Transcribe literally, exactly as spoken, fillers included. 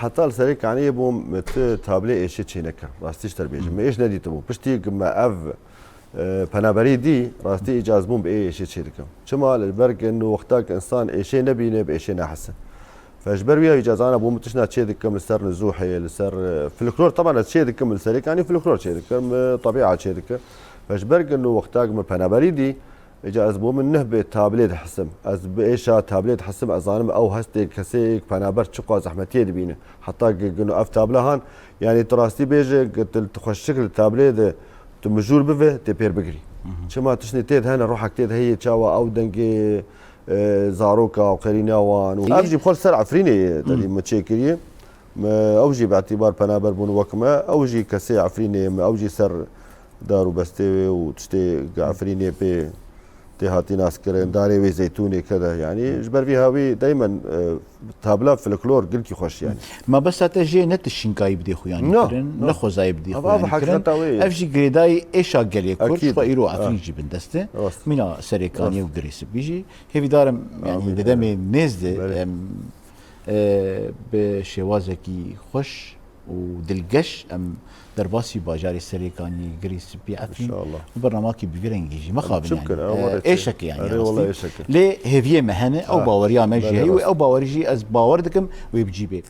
Heta li Serê Kaniyê bûm, min tu tablê êşê çênekir. Rastî ji te bêjim. Min êş nedîtibû. Piştî ku me ev, e, penaberî dî, rastî îca ez bûm bi ê êşê çêdikim. Çima? Li ber ku nu wexta ku insan êşê nebîne, bi êşê nehise. Fe ji ber wî ya îca ez ana bûm tiştna çêdikim li ser nizûhê, li ser, e, folklor, teban ez çêdikim li Serê Kaniyê folklor çêdikim, e, tebîa çêdikim. Fe ji ber ku nu wexta ku min penaberî dî, Îca ez bo min neh bê tablê dihisim. Ez bi êşa tablê dihisim, ez zanim ew hestê kesê penaber çiqas zehmetiyê dibîne. Heta gi-, gino ev tabla han, yanî tu rastî bêje, gi-, tu, tu xweşik li tablê de tu mijûr bive, tê pêr bigirî. Çima tiştê tê de hene, ruhek tê de heye, çawa ew dengê, e, zaroka û qerîna wan. Û ev jî bi xwe li ser Efrînê ye, te dî min çêkiriye. Me, ew jî bi îtîbar penaber bûn wek me, ew jî kesê Efrînê ye, me, ew jî ser dar û bestê wê û tiştê Efrînê pê tê hatî naskirin, darê wê zeytûnê kede. Yanî ji ber vî hawî deymen, e, tabla folklor gilkî xweş yanî. Mabesta te jê ne tu şînkayî bidê xuyanî kirin, ne xwezayî bidê xuyanî kirin. Ev jî girêdayî êşa gelê Kurd, xwe îro Efrîn jî bindest e. Mîna Serê Kaniyê û Girê Spî jî. Hêvîdar im, yanî di demê nêz de em, e, bi şêwazekî xweş û dilgeş em derbasî bajarê Serê Kaniyê, Girê Spî, Efrîn û bernamakî bi vî rengî jî mexabin yanî. E, êşeke yanî rastî. Lê hêviyê me hene, ew baweriya me jî heye û ew bawerî jî ez bawer dikim wê bi cî bê.